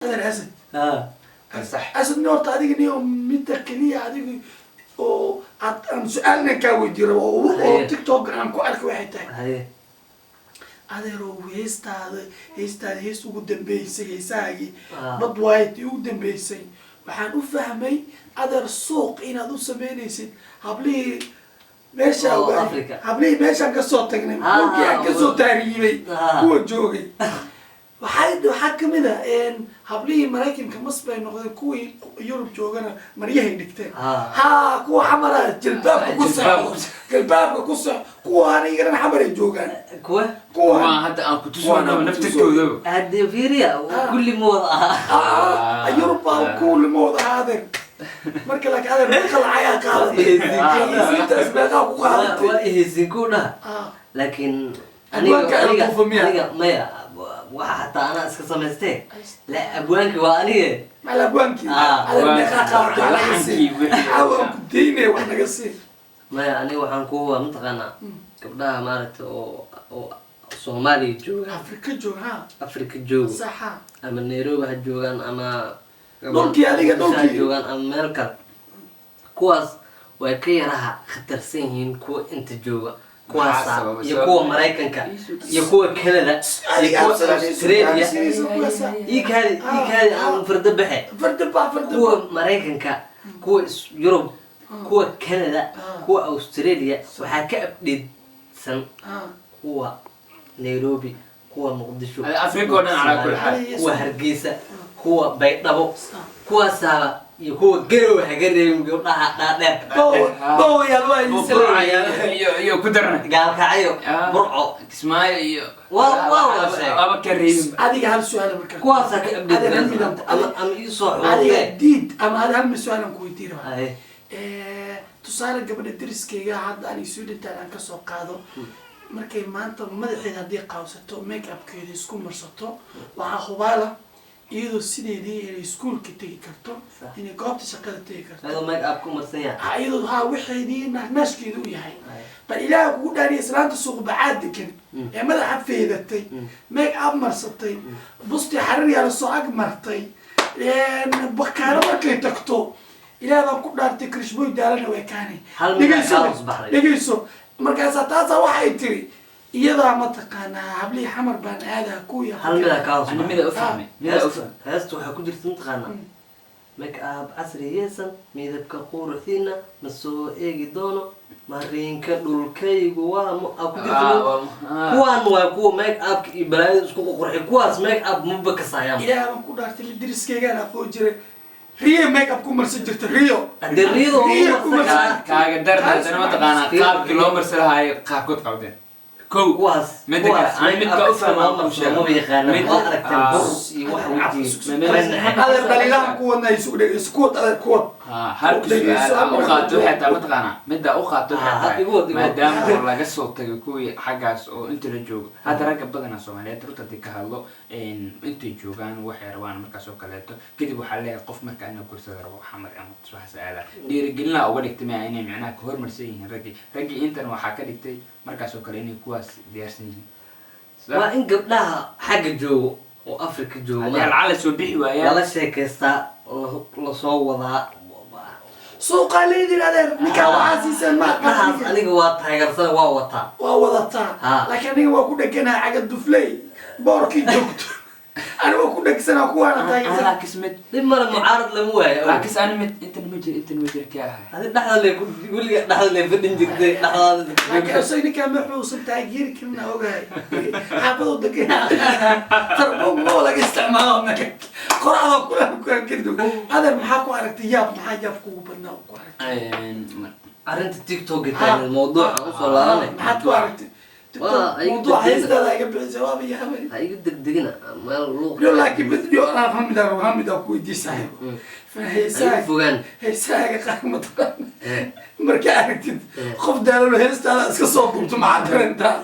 Adeer Asad. Sax. Asad, ni horta adiga ni midda keliya adiga oo aad aan su-aalna kaa weydiin rabo oo TikTok aan ku arkay waxay tahay, adeerow, heestaada hees ugu dambeysay, heesahaagii bad waaytii ugu dambeysay, waxaan u fahmay, adeer, suuq inaad u sameynaysid hablihii meesha Oo, Africa. Hablihii meeshaan kasoo tagnay, dhulkii aan kasoo taariibay, kuwa joogay. Waxaa kamid a hablihii Maraykanka mas bay noqdeen, kuwii Yurub joogana maryahay dhigteen. Ha, kuwa Xamara jilbaabka ku Jilbaabka. seexo, jilbaabka ku seexo, kuwaana iyagana Xamaray joogaan. Kuwa kuwa kuwaan hadda aan ku Kuwaan tusoonaba aan ku naftirkoodaba. Hadee fiiriya, kulli ma wada aha. Yurub baa kulimooda ahaa, adeer. Marka laakiin, adeer, meeqa lacagaa qaadatay xayeysiintaas? Meeqaa ku qaadatay? Waa iheysin ku dhaha, laakiin Abwaanka aniga ayaa duufa miya? Aniga maya, waxa xataa anaa iska samaystee la abwaanki waa anige. Mal abwaankii. Adeer, meeqaa qaadatay? Wax naga sii. Laxankii wixii. Caawa aan ku daynaya, wax naga sii. Maya, aniga waxaan ku waa mataqaanaa gabdhaha maaragta oo Soomaaliya jooga, Afrika jooga, ha. Afrika joogo, Saxa. ama Nairobi ha joogaan ama Dhulkii adiga, Muqdisho ha dhulkii. joogaan ama meel kale, kuwaas way ka yaraha khatarsan yihiin kuwa inta jooga kuwaasa Sababa? iyo kuwa Maraykanka iyo kuwa Canada iyo Adiga kuwa Absalan. Australia. Ii kaadi, ii kaadi, aan farda baxe. Farda baa, farda. Kuwa Maraykanka, kuwa Yurub, kuwa Canada, kuwa Australia waxaa ka updatesan kuwa Nairobi, kuwa Muqdisho, Afrika oo dhan calaa kulli xaal. kuwa Hargeysa, kuwa Baydhabo, kuwaasaaba iyo kuwa Garowe haga reebin, gabdhaha dhaadheer. Bowayaal waa idin salaamaya. Iyo ku darna Gaalkacyo, Burco. Kismaayo iyo Waa sheegay. Aba ka reebin. Adiga hal su-aal marka. Kuwaasaa ka Adiga hal update midaan ama iisoo adiga xuurtee. Diid ama adi hal mid su-aalan ku weydiin rabaa. Haye. Tusaale, gabadha deriskayga hadda aan isu dhintaan aan kasoo qaado, markay maanta madaxeeda haddii qaawsato, make upkeeda isku marsato, waxaa hubaala iyadoo sideedii inay iskuulka tegi karto, inay goobta shaqada tegi karto. Ayadoo make up ku marsan yahay. Ha, iyadoo ha waxeedii naashkeedu u yahay. Haye. Bal Ilaaha kugu dhaariya, islaanta suuq bacaad degan ee madaxa feedatay, make up marsatay, busti xarir yaala soo ag martay, bakaaro markay tagto, Ilaah baan ku dhaartay, krishboy daalana way kaanay. Hal mid Dhegeyso. aa kaa baxday. Dhegeyso, markaasaa taasaa waxay tiri iyadaa mataqaanaa hablihii Xamar baan aadaa kuwii. Hal midaa kaa hoos Ani baxday. mida u fahmay, mida u Heesta fahmay. Heesta waxaa ku jirta mataqaanaa "Make up casriyeysan, midabka quruxdiina ma soo eegi doono, mariinka dhulkaygu waa mu" aa ku jirta. Kuwaan waa kuwa make upka iyo balaayada isku qurxi, kuwaas make up maba kasaayaan. Ilaah baan ku dhaartay, mid deriskeygaan aqoon jiray riyo make up ku marsan jirta, riyo. Haddee riyada Riyo oo ku marsan marsan. karaa. Kaaga darna haddana mataqaanaa qaabkii loo marsi lahaayo qaabkood qaldeen kow. Kuwaas Midda kale, kuwaas ani make midka up u fahmaa loo kuu marsado sheega. maba yaqaanaan. Waa aragteen bur iyo waxa wejiga. Adeer, dhaliilahan kuwadna isu dhegeyso, kuwad, adeer, kuwad. Halka Dhegeyso, su-aal u ama qaato waxay tahay mataqaanaa midda u qaato waxay tahay igu wad, igu wad. Maadaama oo laga soo tagay kuwii xaggaas oo inta la joogo hadda, ragga badanaa Soomaaliyeed runta haddii ka hadlo, intay joogaan waxay rabaan markaas oo kaleeto. Kadib waxaa leeyahay qof marka ina gursada rabo Xamar ama waxaas aada dhiirigelinaa uga dhigtay maya inay micnaha ka hormarsan yihiin raggii intan waxaa ka dhigtay markaas oo kale inay kuwaas diyaarsan yihiin. Waa in gabdhaha xagga joogo oo Africa joogo Haddii alcala soo bixi waayaan lala sheekaystaa, lasoo wadaa. Suuqaa leedin, adeer, ninkaa waxaa siiseen ma Gabdhahaas aqaan. Aniga waa taageersana, waa wataa. Waa wadataa. Laakiin aniga waa ku dheganaha caga dufley boorkii joogto, aniga waa ku dhegsanaa kuwaana taageersan. Laakiin mid Dhib male, mucaarad lama waayo. Laakiin ani mid intan ma jiro, intan ma jiro, kee ahay? Adi dhexda le weliga dhexda le fadhin jirtay dhexdaada. Laakiin isaga ninkaa maxuusan taageeri karin aa ogahay, xaafadu degan tarbuug moo laga isticmaalo qoraxda kula kukirdo. Adeer, maxaa ku aragtay yaab? Maxaa yaab kugu badnaa oo ku aragtay? Arrinta TikTok taagan, mawduuca usoo laabanay. Maxaad ku aragtay? Waa, ay Mawduuca degdegina. Heestaada iga bixisay, waaba yaabay. Ha igu degdegina meel luuq. Yo, laakiin mid yo hamidaan ku weydiiy, saaxiib. Ha igu Heesaha fogaan. Heesahaaga qaar mataqaana markaa aragtid qof daalalo heestaada iska soo duubto, maxaa dareentaa?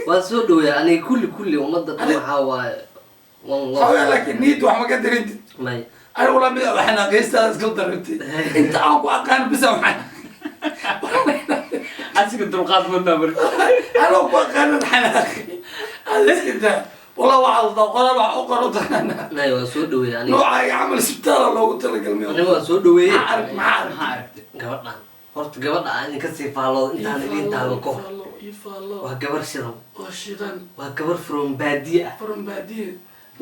Waa soo dhaweeya aniga kulli ummadda dhan, waxaa waaye one love. Xoogaa laakiin niyad wax ma ka dareentid? May. Anigu la mid waxaan heestaada iska dareentay inta aan ku aqaan bisa waxaan Asiga dulqaad badnaa marka. Anoo ku aqaanan xanaaqi, aad iska daa. Wallah, waxaa wadaa qoraal wax u qoro taqaanaa. Nay, waa soo dhaweeyey aniga. Noocaaga camal isbitaala loogu talagalmay. Aniga waa soo dhaweeyey. Maxaa arag, maxaa arag? Maxaa aragtay? Gabadhan horta, gabadha aan idinka sii faalloodo intaan idin taagan ka hor. Ii faallo. Waa gabar shidan. Oo shidan. Waa gabar from baadiye ah. From baadiye.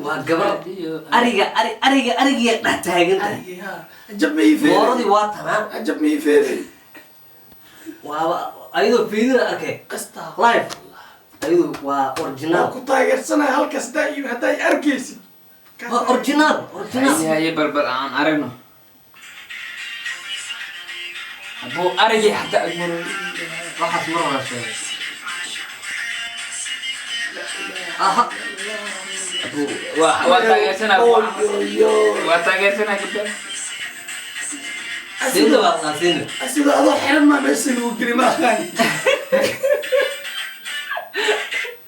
Waa gabar Baadiyo. ariga ari ariga arigiya dhex taagan tahay. Arigi ha, ajab ma ii feeday. Mooradii waa tanaa. Ajab ma ii feeday. Waaba ayadoo feedina arkay. Astaa. Live ayadu waa waa original. Ku taageersanaya halkaas haddaa i arkaysid. Waa original, original. Haye, haye, balbal aan aragno. Abuu, arigii xataa agmaro. Waxaas mar hore sheegay aha. Abuu, waa taageersanaa. Oyoyo. Waa taageersanaa gabdha. Siinda waa siinda. Sida adoo xiran maa meesha lagu geli, ma aqaani,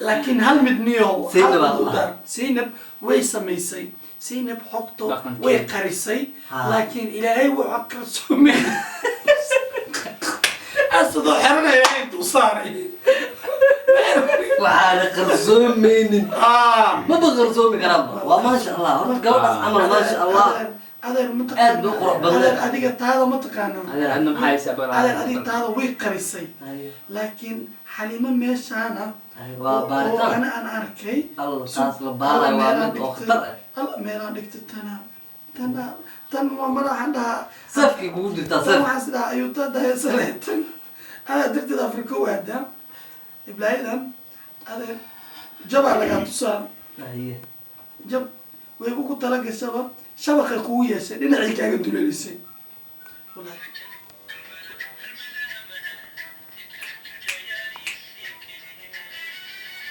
laakiin hal mid niyo. Zaynab hal mid aa u daar. Zaynab way samaysay, Zaynab xogto Dhaqankeeda. way qarisay. Ha. Laakiin Ilaahay wuxuu qarsoomay asadoo xiranaya intuu saaray. Waxaana qarsoomaynin. Ah. Maba qarsoomi karaanba, waa maasha Allah horta gabadhaas camal, maasha Allah. Adeer, mataqaana. Aad bay u qurux badneed. Adeer, adiga taada ma taqaana. Adeer, adna maxaa haysaa bal? Adeer, adiga taada way qarisay, laakiin Xalimo meeshaana waa oo baaritaan. Ana aan arkay. Alla, taas la baarayo waa mid oo khatar ah. Alla, meelaan dhigtay tana tana tan waa madaxan dhahaa. Safkii kugu jirtaa. Tan saf. Waxaas dhahaa ayuu ta daheesale tan anaa darteed Afrika u aadaa iblaayadan. Adeer, jabaa lagaa tusaa. Haye. Jab way ugu talagashaba, shabaqay kugu yeeshay, dhinacii kaaga duleelisay. Wallahi.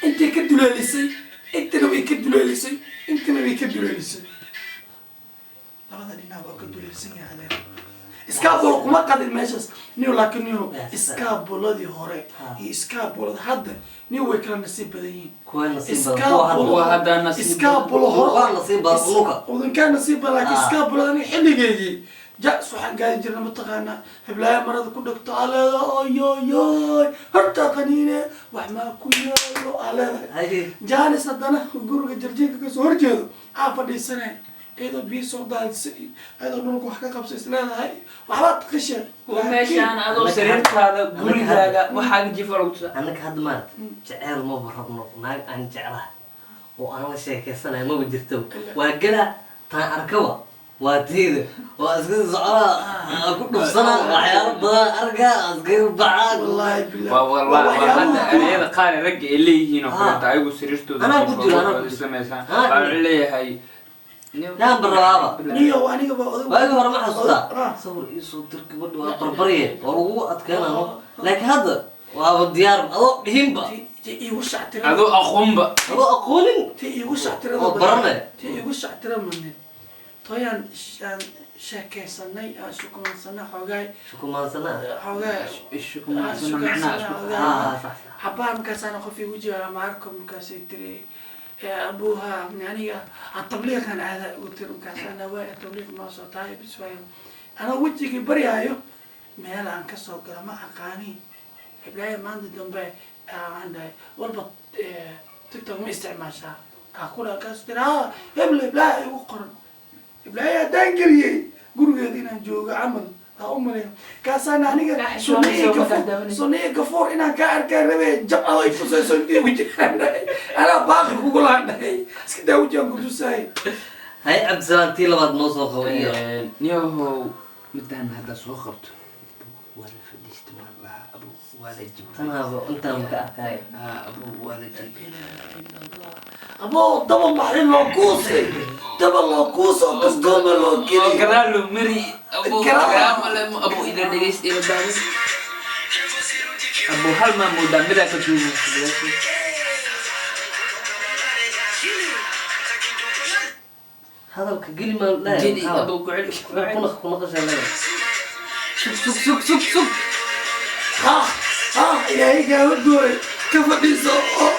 Intay ka duleelisay, intana way ka duleelisay, intana way ka duleelisay, labada dhinac waa ka duleelsan yahay. Adeer, iskaabulo kuma qadin meeshaas niyo, laakiin niyo iskaabuladii hore iyo iskaabulada hadda niyo way kala nasiib badan yihiin. Kuwa nasiib badan, kuwa hadda. Kuwa hadda nasiib badan. Iskaabulo hore. Kuwa nasiib badan, unuka. Udunkaa nasiib badan, laakiin iskaabulada aniga xilligeygii jas waxaan gaadi jirna, mataqaanaa, hiblaayo marada ku dhegto aa leedahay, oyoyoy, horta qaniine wax maa ku yaalo aa leedahay. Haye. Jaanis haddana guriga jarjiinka kasoo horjeedo aa fadhiisanay, iyadoo biyo soo daadisay iyo iyadoo dhulka wax ka qabsa is leedahay, waxbaad qisheen. Kuwa meeshaan adoo sariirtaada, gurigaaga, waxaaga jiifa lagu tusaa. Annaka hadda maarata jeceel maba rabno. Naag aan jeclahay oo aan la sheekeysanayo maba jirtaba. Waa galaa, taan arkaba waa teyda, waa iska soconaa, aa ku dhufsanaa, waxyaalo badan arkaa, iskaga baxaa. Wallaahi billahi. Waa hadda ereyada qaar ee ragga ay leeyihiin oo kaleeto, ayagu sariirtooda Anaa ku jiifa, jiro, anaa waxooda ku jiro. samaysaan. Anaa ku Baa jiro. wuxuu leeyahay Yaan barrabaaba. Niyo, aniga baa odag. Waagii hore ma xasuustaa? Ah. Sawir iisoo dir, gabadha waa barbarye, waa lagugu adkeynano, laakiin hadda waaba diyaar adoo dhihinba. Ti iigu shactira. Adoo aqoonba. Adoo aqoonin. Ti iigu shactirada. Oo baranay. Ti iigu shactira maneed toyaan aan sheekaysanay, aan shukumansanay xoogaay. Shukumaansanaa. Xoogaay. Ishukumansano macnaha isku Ah, sax sax. Xabaa markaasaana qof igu jawaaba maarko, markaasay tiri abuuha aniga tabliiqan aada ugu tiri, markaasaana waay tabliiq noo soo tahay bis waay, anoo wejigii baryaayo meel aan kasoo galo ma aqaani. Ibraahim maanta dambe aan dhahay walba TikTok ma isticmaashaa aa ku dhaha, kaas tiri ha, hebel iblaaha igu qoran, iblaahi haddaan geliyey gurigeeda inaan joogo camal aa u maleyn, kaasaana aniga Kaa xishoonaysa sunniyi oo gafuur markaad daawanayso. Sunniyi gafuur inaan kaa arkaan rabe, jab adoo i tusayso intii wajigaan dhahay, anaa baaqi kugu lahan dhahay, iska daa wajigaan ku tusaay. Hay Cabdisalaan, tii labaad noo soo qabo iyo Niyahow, midaan hadda soo qabto waa la fadhiista, maa lahaa abu, waa la jibay. Tanaaba intaan ka arkaayo. Ah, abu, waa la jibay. Aboo, daba maxay loo kuusay, daba loo kuuso kastooma loo oo geli. Gadaal loo mari abu. Gadaal. Garaama le abu, ila dhegeys, ila daawo abu, hal maa moodaa midaa ka duubo. Hadalka geli maan dhahay. Geli abu, ku celi, ku celi. Kuna kunaqashaa leedahay. Sug, sug, sug, sug, sug. Ha ha, Ilaahay kaama gooy, ka fadhiiso oo